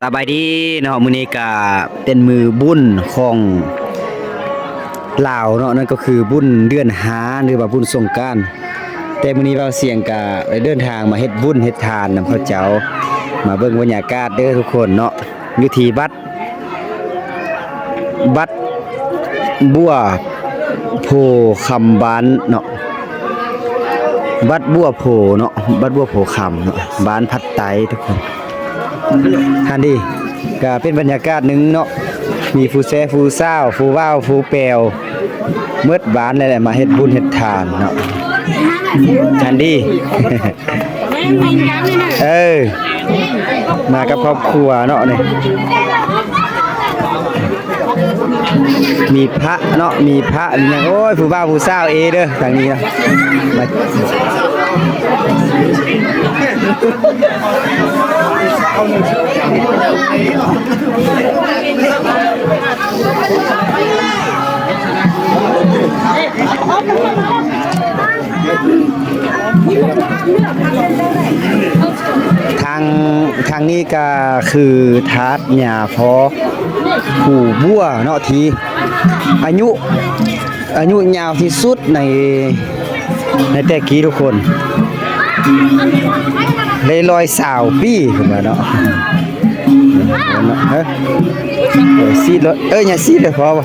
ສະບາຍດີເນາະ, ມື້ນີ້ກະເປັນມື້ບຸນຂອງລາວເນາະ, ນັ້ນກໍຄືບຸນເດືອນຫ້າ ຫຼືວ່າບຸນສົງການ. ແຕ່ມື້ນີ້ບ່າວສຽງກະໄດ້ເດີນທາງມາເຮັດບຸນເຮັດທານນຳເຂົາເຈົ້າ. ມາເບິ່ງບັນຍາກາດເດີທຸກຄົນເນາະ, ຢູ່ທີ່ວັດ ວັດບົວໂພຄຳບ້ານເນາະ, ວັດບົວໂພເນາະ, ວັດບົວໂພຄຳເນາະ, ບ້ານພັດໄຕທຸກຄົນ. ຫັ້ນເດ ກະເປັນບັນຍາກາດໜຶ່ງເນາະ, ມີຜູ້ແຊຜູ້ສາວ ຜູ້ບ່າວຜູ້ແປວ ໝົດບ້ານແຫຼະ ມາເຮັດບຸນເຮັດທານເນາະ. ຫັ້ນເດ ເອີ ມາກັບຄອບຄົວເນາະນີ້, ມີພະເນາະ ມີພະ ມີຫຍັງ. ໂອ້ຍ ຜູ້ບ່າວຜູ້ສາວເອເດີ ທາງນີ້ເນາະ. ມາ ທາງ ທາງນີ້ກະຄືທາດຍາພໍ່ ພູບົວເນາະ ທີ່ອາຍຸ ອາຍຸຍາວທີ່ສຸດໃນ ໃນແຕ່ກີ້ທຸກຄົນ, ໄດ້ຮ້ອຍຊາວປີເພິ່ນວ່າເນາະ. ເອີ ເອີ ສີດເລີຍ ເອີ ຢ່າສີດເລີຍ ພໍບໍ່?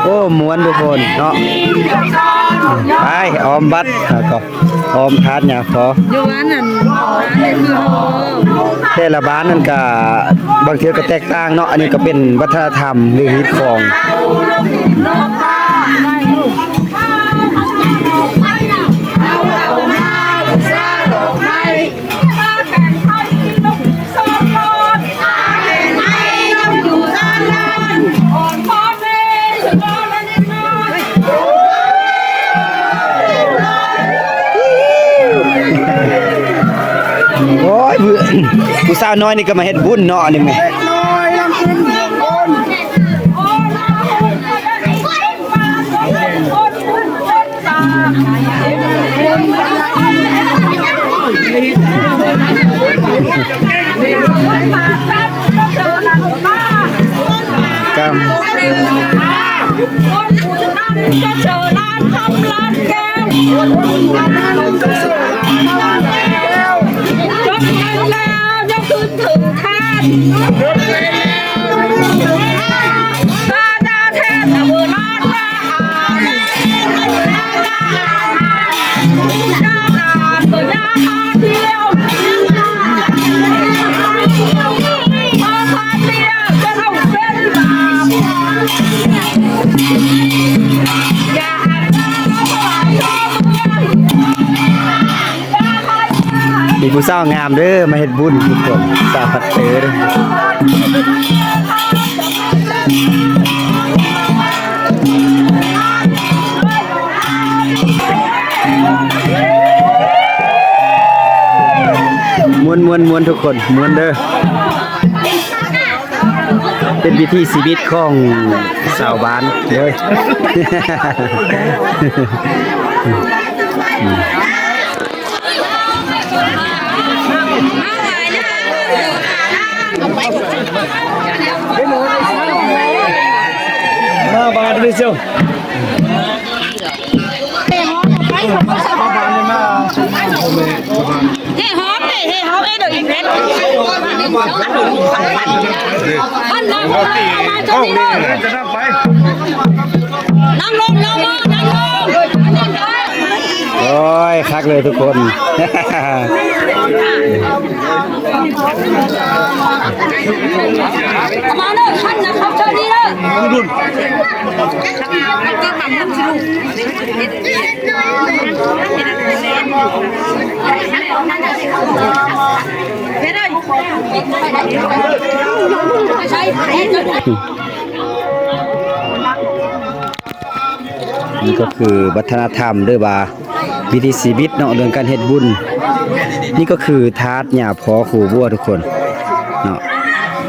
ໂອ້ ມ່ວນທຸກຄົນເນາະ, ໄປອ້ອມວັດ ແລ້ວກໍ ອ້ອມທາດຍາພໍ່ ຢູ່ບ້ານນັ້ນ ແຕ່ລະບ້ານນັ້ນກະບາງເທື່ອກະແຕກຕ່າງເນາະ. ອັນນີ້ກະເປັນວັດທະນະທຳ ຫຼື ຮີດຄອງ. ໂອ້ຍ ຜູ້ ຜູ້ສາວນ້ອຍນີ້ກໍມາເຮັດບຸນເນາະ ອັນນີ້ແມ່ນ ເດັກນ້ອຍລຳຂຶ້ນເມືອງບົນ. ກຳ ມີຜູ້ສາວງາມເດີ ມາເຮັດບຸນທຸກຄົນ ສາວພັດເຕີເດີ. ມ່ວນໆໆ ທຸກຄົນ ມ່ວນເດີ. ເປັນວິຖີຊີວິດຂອງຊາວບ້ານເດີ. ມາບາດເດີເຈົ້າ. ເຮຮອບເດ ເຮຮອບເອເດີອີເວັນ ອັນນັ້ນເອົາມາຈາກນີ້ເດີ. ນັ່ງລົງ ນັ່ງລົງ ນັ່ງລົງ. ໂອ້ຍ ຄັກເລີຍທຸກຄົນ. ມາເດີ ຄັນນະ ເຂົ້າເຈົ້ານີ້ເດີ. ນີ້ກໍຄືວັດທະນະທຳ ຫຼືວ່າວິຖີຊີວິດເນາະ ເລື່ອງການເຮັດບຸນ. ນີ້ກໍຄືທາດຍາພໍ່ຄູບົວທຸກຄົນເນາະ.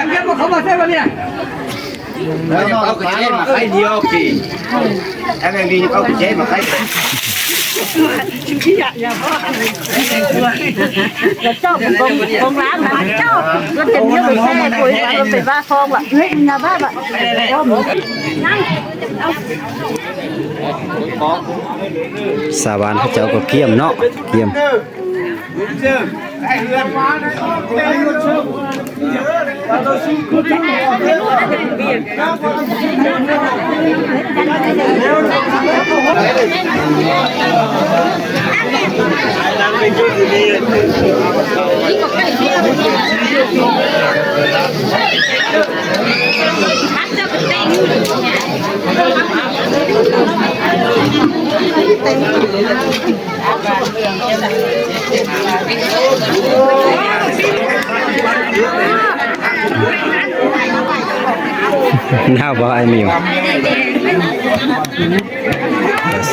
ຽກ ວຽກບໍ່ເຂົ້າມາໃສ່ບໍ່ວຽກ. ເອົາກະເຈມາໄຄດຽວກີ້ ອັນນີ້ເອົາກະເຈມາໄຄ. ເຈົ້າຂອງ ຂອງຮ້ານນະ ເຈົ້າ ມັນຈະມີໄປແຊ່ ໂອ້ຍ ເປັນວ່າຄອງວ່າ ເຮີ້ຍ ນາບ້າບະ. ຊາວບ້ານເຂົາເຈົ້າກໍກຽມເນາະ ກຽມ. ໜາວບໍ່ອ້າຍມິວ?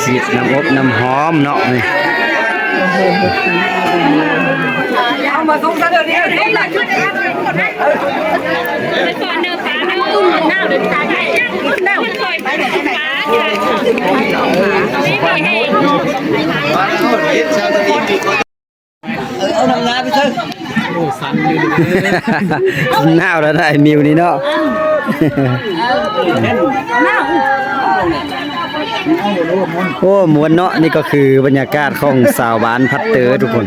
ສີດນ້ຳອົບນ້ຳຫອມເນາະນີ້. ເອົາມາສົ່ງຊະເດີນີ້ ເອີ ເອົານ້ຳງາໄປເທີ. ໂອ້ ສັ່ນຢູ່. ໜາວແລ້ວໄດ໋ມິວນີ້ເນາະ. ໂອ້ ມ່ວນເນາະ. ນີ້ກໍຄືບັນຍາກາດຂອງຊາວບ້ານພັດເຕີທຸກຄົນ.